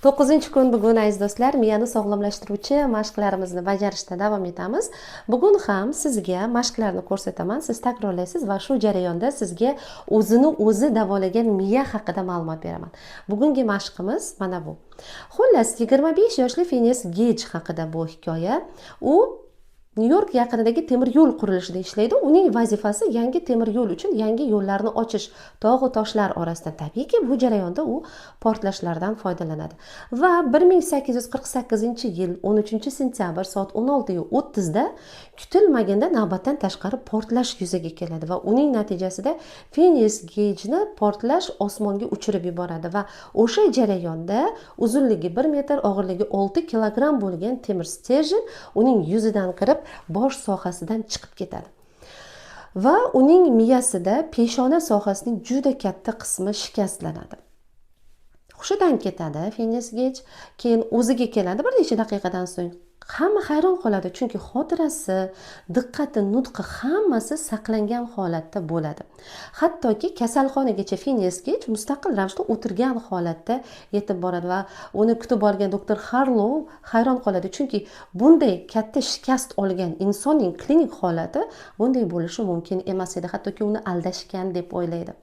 9-kun bugun, aziz do'stlar, miyani sog'lomlashtiruvchi mashqlarimizni bajarishda davom etamiz. Bugun ham sizga mashqlarni ko'rsataman, siz takrorlaysiz va shu jarayonda sizga o'zini o'zi davolagan miya haqida ma'lumot beraman. Bugungi mashqimiz mana bu. Xullas, 25 yoshli Finias Geyj haqida bu hikoya. U Nyu York yaqinidagi temir yo'l qurilishida ishlaydi. Uning vazifasi yangi temir yo'l uchun yangi yo'llarni ochish tog'u toshlar orasidan. Tabiiyki, bu jarayonda u portlashlardan foydalanadi. Va 1848-yil 13 sentyabr soat 16:30da kutilmaganda navbatdan tashqari portlash yuzaga keladi va uning natijasida Finias Geyjni portlash osmonga uchirib yuboradi va o'sha jarayonda uzunligi 1 metr, og'irligi 6 kilogramm bo'lgan temir стержень uning yuzidan kirib, bosh sohasidan chiqib ketadi va uning miyasida peshona sohasining juda katta qismi shikastlanadi. Hushidan ketadi Finias Geyj. Keyin o'ziga keladi bir necha daqiqadan so'ng. Hamma hayron qoladi, chunki xotirasi, diqqati, nutqi, hammasi saqlangan holatda bo'ladi. Hattoki kasalxonagacha Finias Geyj mustaqil ravishda o'tirgan holatda yetib boradi va uni kutib olgan doktor Harlou hayron qoladi, chunki bunday katta shikast olgan insonning klinik holati bunday bo'lishi mumkin emas edi, hattoki uni aldashgan deb o'ylaydi.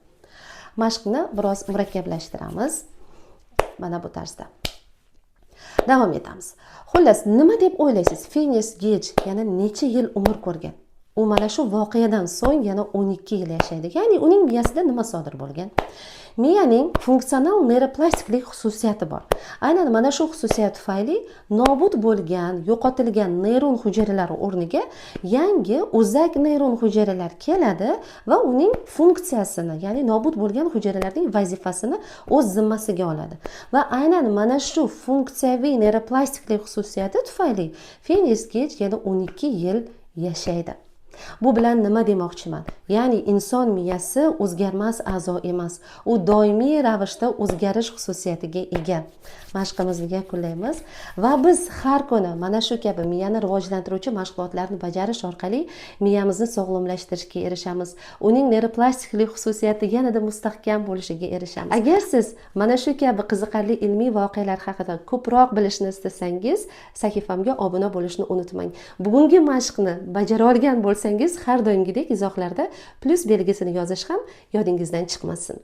Mashqni biroz murakkablashtiramiz, mana bu tarzda davom etamiz. Xullas, nima deb o'ylaysiz, Finias Geyj yana necha yil umr ko'rgan? U mana shu voqeadan so'ng yana 12 yil yashaydi. Ya'ni uning miyasida nima sodir bo'lgan? Miyaning funksional neyroplastiklik xususiyati bor. Aynan mana shu xususiyat tufayli nobud bo'lgan, yo'qotilgan neyron hujayralari o'rniga yangi o'zak neyron hujayralar keladi va uning funksiyasini, ya'ni nobud bo'lgan hujayralarning vazifasini o'z zimmasiga oladi. Va aynan mana shu funksiyaviy neyroplastiklik xususiyati tufayli Finias Geyj yana 12 yil yashaydi. Bu bilan nima demoqchiman? Ya'ni inson miyasi o'zgarmas a'zo emas, u doimiy ravishda o'zgarish xususiyatiga ega. Mashqimizni yakunlaymiz va biz har kuni mana shu kabi miyani rivojlantiruvchi mashg'ulotlarni bajarish orqali miyamizni sog'lomlashtirishga erishamiz, uning neyroplastiklik xususiyati yanada mustahkam bo'lishiga erishamiz. Agar siz mana shu kabi qiziqarli ilmiy voqealar haqida ko'proq bilishni istasangiz, sahifamga obuna bo'lishni unutmang. Bugungi mashqni bajara olgan bo'lsangiz, har doimgidek izohlarda plyus belgisini yozish ham yodingizdan chiqmasin.